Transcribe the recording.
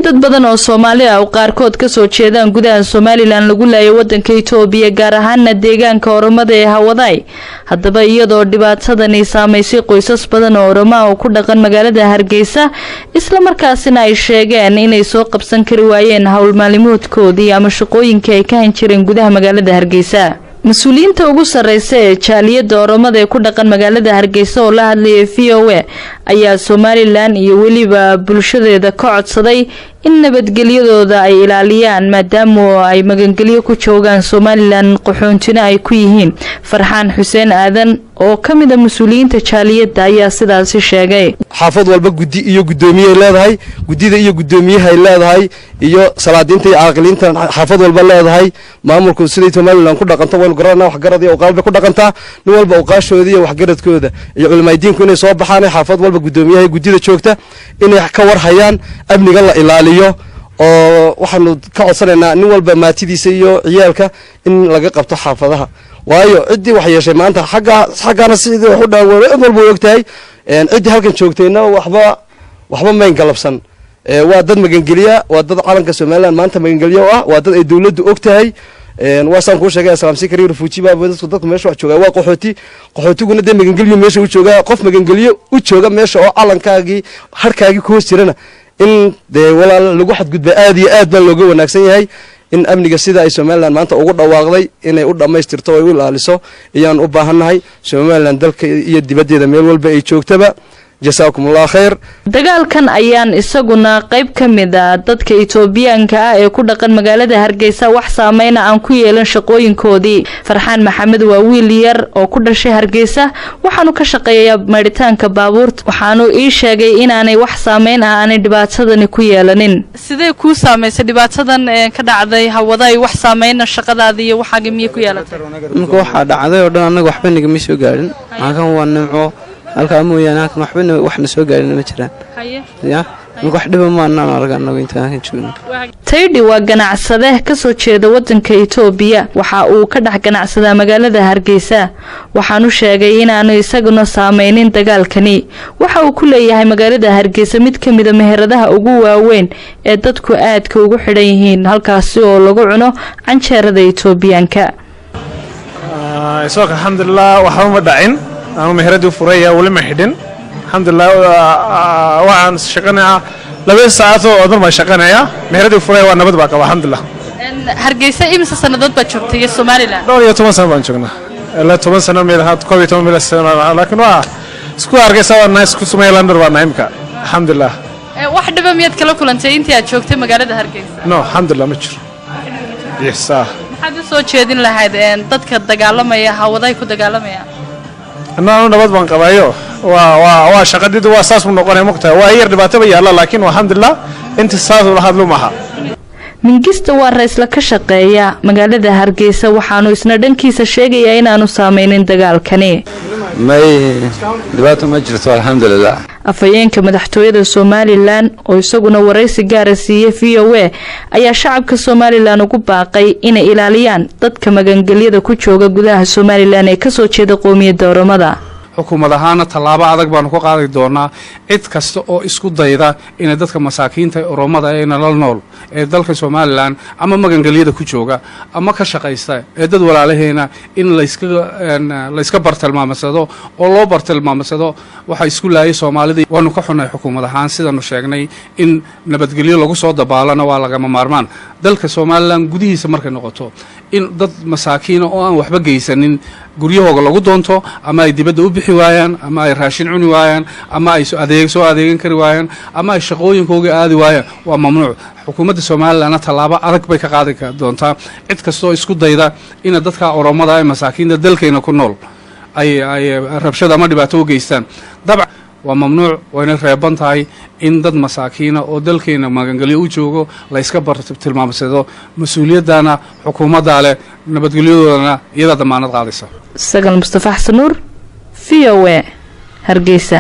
Dad badan oo Soomaali ah oo qaarkood kasoo jeedaan gudaha Somaliland lagu laayay wadanka Itoobiya, gaar ahaana deegaanka Oromada ee Hawadaay. Haddaba, iyadoo dhibaatadani saameysay qoysas badan oo Oromaha oo ku dhaqan magaalada Hargeysa, islamarkaasina ay sheegeen inay soo qabsan kari waayeen howl maalimoodkoodii ama shaqooyinkii ay ka han jireen gudaha magaalada Hargeysa, mas-uuliyiinta ugu sarreysa ee jaaliyadda Oromada ee ku dhaqan magaalada Hargeysa oo la hadlayay VOA ayaa Somaliland iyo weliba bulshadeeda ka codsaday in nabadgelyadooda ay ilaaliyaan, maadaama ay magangelyo ku joogaan Somaliland, qaxoontina ay ku yihiin. Farxaan Xuseen Aadan oo ka mid a mas-uuliyiinta jaaliyadda ayaa sidaasi sheegay. Xaafad walba guddi iyo guddoomiyey leedahay, guddida iyo guddoomiyahay leedahay, iyo salaadiinta iyo caaqiliinta xaafad walba leedahay. Maamulku siday Somaliland ku dhaqanto waynu garanaa. Waxgarad iyo uqaal bay ku dhaqantaa. Nin walba uqaashooda iyo waxgaradkooda iyo culimaadiinku inay soo baxaan, xaafad walba guddoomiyaha guddida joogta inay ka war hayaan, amniga la ilaaliyo, oo waxaanu ka codsanaynaa nin walba maatidiisa iyo ciyaalka in laga qabto xaafadaha, waayo ciddii wax yeeshay maanta xagga xaggaana sidii wax u dhaawan cid walba way og tahay. Ciddii halkan joogtayna waxba mayn galabsan. Waa dad magangeliya, waa dad calanka Somaliland maanta magangelyo ah, waa dad ay dowladdu og tahay. Waa saan kuu sheegay, asylum seeker iyo refugee baa dadku meesha wax joogaa. Waa qaxooti, qaxootiguna dee magangelyo meesha u joogaa. Qof magangelyo u jooga meesha oo calankaagii harkaagii ku hoos jirana in dee walaal lagu xadgudba aad iyo aad baa looga wanaagsan yahay. In amniga sida ay Somaliland maanta ugu dhawaaqday inay u dhammaystirto oo ay u ilaaliso ayaan u baahannahay, Somaliland dalka iyo dibaddeeda meel walba ay joogtaba. Jasaakum Allah khayr. Dagaalkan ayaan isaguna qayb ka mid ah dadka Itoobiyaanka ah ee ku dhaqan magaalada Hargeysa wax saameyna aan ku yeelan shaqooyinkoodii. Farxaan Maxamed waa wiil yar oo ku dhashay Hargeysa, waxaanu ka shaqeeyaa maydhitaanka baabuurta. Waxaanu ii sheegay inaanay wax saameyn ah aanay dhibaatadani ku yeelanin. Sidee kuu saameysay dhibaatadan ka dhacday Hawadaay? Wax saameyna shaqadaada iyo waxaaga miyay ku yeelatay? Marka waxaa dhacday oo dhan annaga waxba nagama soo gaadhin. Halkan waa nimco halkaa mooyaane, halkan waxba waxna soo gaadhin ma jiraan. Ya, marka wax dhiba maanaan arag annagu intaan halkan joogno. Taydhi waa ganacsade kasoo jeeda wadanka Itoobiya. Waxa uu ka dhex ganacsadaa magaalada Hargeysa. Waxaanu sheegay inaanu isaguna saameynin dagaalkani. Waxa uu ku leeyahay magaalada Hargeysa mid ka mida meheradaha ugu waaweyn ee dadku aadka ugu xidhan yihiin, halkaasi oo lagu cuno canjeerada Itoobiyaanka. Isoo alxamdulilah, waxba ma dhacin. Anu meheradii furaya, weli ma xidhin, alxamdulilah. Waxaan shaqanayaa 2 saacad oo dhan baan shaqanayaa. Meheradii furaya, waa nabad baa qaba, alxamdulilah. Hargeysa imise sannadood baad joogtay iyo Somaliland? Dhowr iyo toban sano baan joognaa, ilaa 10 sano meel ahaad, 11 meel sano, laakiin waa isku Hargeysa waa nahay, isku Somalilander baa nahay imka, alxamdulilah. Wax dhiba miyaad kala kulantay intii aad joogtay magaalada Hargeysa? No, alxamdulilah, ma jiro, yes. Maxaad u soo jeedin lahayd dadka dagaalamaya, Hawaday ku dagaalamaya? Annaanu nabad baan qabayo. Waa shaqadidu waa saas mu noqonaya, mogtahay, waa yar dhibaato ba yaalla, laakiin alxamdulilah inta saas ula hadlu maaha. Mingista waa raysla ka shaqeeya magaalada Hargeysa. Waxaanu isna dhankiisa sheegayaa inaanu saameynin dagaalkani. May, dhibaato ma jirto, alxamdulilah. Afhayeenka madaxtooyada Somaliland oo isaguna waraysi gaara siiyey VOA ayaa shacabka Somaliland ugu baaqay inay ilaaliyaan dadka magangelyada ku jooga gudaha Somaliland ee kasoo jeeda qoomiyadda Oromada. Xukuumad ahaana tallaabo adag baanu ka qaadi doonaa cid kasta oo isku dayda inay dadka masaakiinta ee Oromada ee nalal nool ee dalka Somaliland ama magangelyada ku jooga ama ka shaqaysta ee dad walaalaheena in layska bartilmaamadsado oo loo bartilmaamadsado waxaa isku laayay Soomaalida. Waanu ka xunay xukuumad ahaan. Sidaanu sheegnay, in nabadgelyo lagu soo dabaalana waa lagama maarmaan dalka Somaliland gudihiisa. Markay noqoto in dad masaakiina oo aan waxba geysanin guryahooga lagu doonto, ama ay dibadda u bixi waayaan, ama ay raashin cuni waayaan, ama ay adeeg soo adeegan kari waayaan, ama ay shaqooyinkooga aadi waayaan, waa mamnuuc. Xukuumadda Somalilandna tallaabo adag bay ka qaadi doontaa cid kastoo isku dayda ina dadka Oromada ee masaakiinta dalkeena ku nool ay rabshada ama dhibaato u geystaan. Dabcan waa mamnuuc, wayna reeban tahay in dad masaakiina oo dalkeena magangelyo u joogo la iska bartilmaamsado. Mas-uuliyaddana xukuumaddaa leh, nabadgelyadoodana iyadaa damaanad qaadaysa. Sagal Mustafa Xasan Nuur, VOA, Hargeysa.